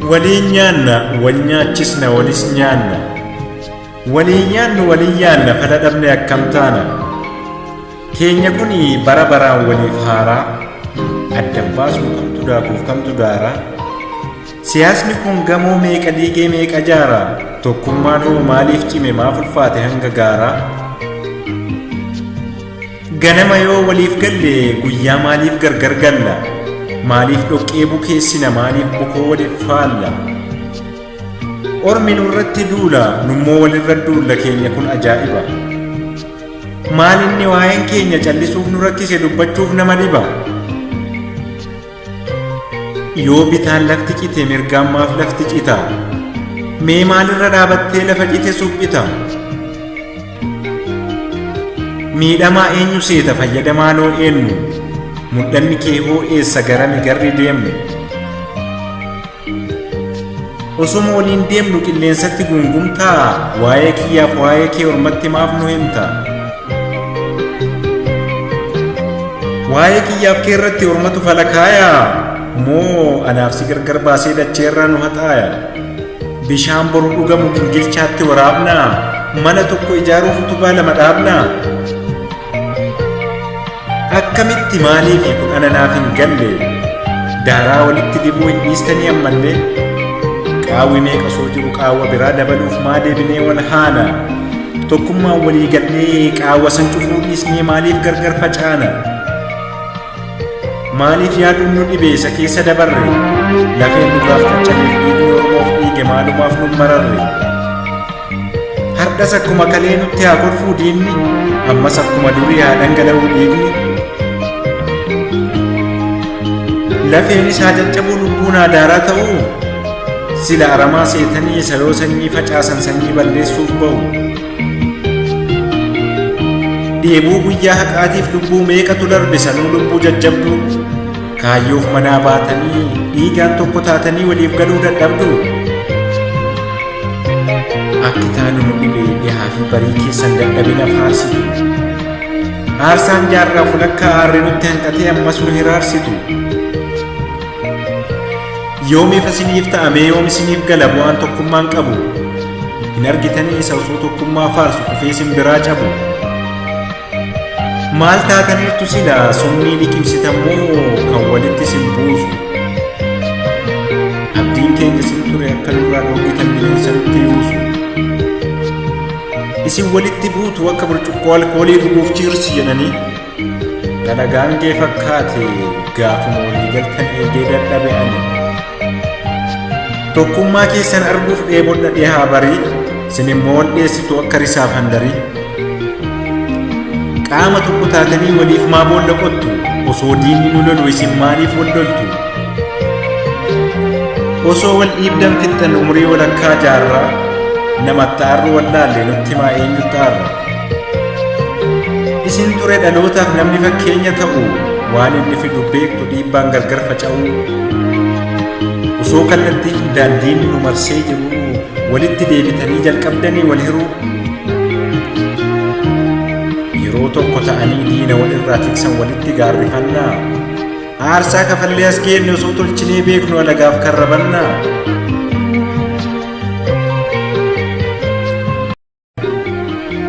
Waliin nyaanna, wal nyaachisna, walis nyaanna. Waliin nyaannu, waliin yaanna, fala dhabne akkam taana? Keenya kuni bara baraan waliif haaraa, addan baasnu kamtu daakuuf kamtu daaraa? Siyaasni kun gamoo meeqa diigee meeqa jaara? Tokkummaan hoo maaliif cime maaf ulfaate hanga gaaraa? Ganama yoo waliif galle guyyaa maaliif gargar galla? Maaliif dhoqqee bukeessina maaliif bukoo waliif faalla? Ormi nurratti duula nummoo walirra duulla keenya kun ajaa'iba. Maal inni waa'een keenya callisuuf nu rakkise dubbachuuf nama dhiba. Yoo bitaan lafti cite mirgaan maaf lafti cita? Mee maalirra dhaabattee lafa cite suphita? Miidhamaa eenyu seeta fayyadamaa noo eenyu? Mul'anni kee hoo eessa garami garri deemnu? Osoma waliin deemnu qilleensatti gungumtaa? Waa'ee kiyyaaf waa'ee kee ormatti maaf nu himta? Waa'ee kiyyaaf kee irratti ormatu fala kaayaa? Moo anaaf si gargar baasee dacheerraa nu haxaaya? Bishaan boru dhugamu gingilchaatti waraabnaa? Mana tokko ijaaruuf utubaa lama dhaabnaa? Akkamitti maaliifi kun ana naaf hin galle? Daaraa walitti dibuu hin dhiistanii ammallee? Qaawwi meeqa osoo jiru qaawwa biraa dabaluuf maa deebinee wal haana? Tokkummaan walii gallee qaawwa san cufuu dhiisnee maaliif gargar facaana? Maaliif yaaduun nu dhibe isa keessa dabarre? Lafeen dhugaaf caccabeef dhiigni Oromoof dhiige maalumaaf nun mararre? Hardhas akkuma kalee nutti haa kolfuu diinni, ammas akkuma durii haa dhangala'uu dhiigni. Lafeen isaa caccabuu lubbuun haa daaraa ta'uu, sila aramaa seetanii isa yoo sanyii facaasan sanyii balleessuuf ba'u. Dheebuu guyyaa haqaatiif lubbuu meeqatu darbe sanuu lubbuu jajjabduu. Kaayyoof manaa baatanii dhiigaan tokko taatanii waliif galuu dadhabdu. Akki taanu nu dhibe dhihaa fi barii keessan dadhabina faarsitu. Aarsaan jaarraa fulakkaa aarri nutti hanqatee ammas nu hiraarsitu. Yoom ifa isiniif ta'a mee yoom isiniif gala bu'aan tokkummaan qabu? Hin argitanii isa osoo tokkummaa faarsu kufee isin biraa cabu? Maal taataniirtu sila summii liqimsitan moo kan walitti isin buusu? Abdiin keenya isin ture akka nurraa dhooggitan bineensa nutti yuusu. Isin walitti buutu akka burcuqqoo alkoolii dhuguuf cheers jedhanii. Dhadha gaangee fakkaate gaafuma walii galtan eegee dadhabe ani. Tokkummaa keessan arguuf dheebodha dhihaa barii, sin immoo wal dheessitu akka risaaf handarii. Qaama tokko taatanii waliif maa boolla qottu, osoo diinni nu lolu isin maaliif wal loltu? Osoo wal dhiibdan fixxan umurii walakkaa jaarraa, namatti aarru wallaalle nutti himaa eenyutti aarra? Isin ture dhalootaaf namni fakkeenya ta'u waan inni fidu beektu dhiibbaan gargar faca'uu. Osoo kallattii hundaan diinni nu marsee jiru walitti deebitanii jalqabdanii wal hiruu. Yeroo tokko ta'anii diina wal irraa tiksan walitti gaarrifannaa. Aarsaa kafallee as geenne osoo tolchinee beeknu alagaaf karrabannaa.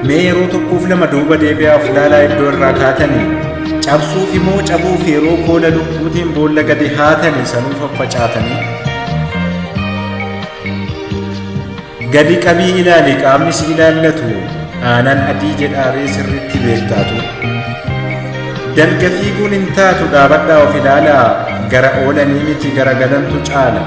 Mee yeroo tokkoof lama duuba deebi'aa of laalaa iddoo irraa kaatanii. Cabsuuf immoo cabuuf yeroo koola lukkuutiin boolla gadi haatanii sanuu faffacaatanii. Gadi qabii ilaali qaamni si ilaallatu aanan adii jedhaaree sirriitti beektaatu. Dalga fiiguun hin taatu dhaabadhaa of ilaalaa gara oolanii miti gara galantu caala.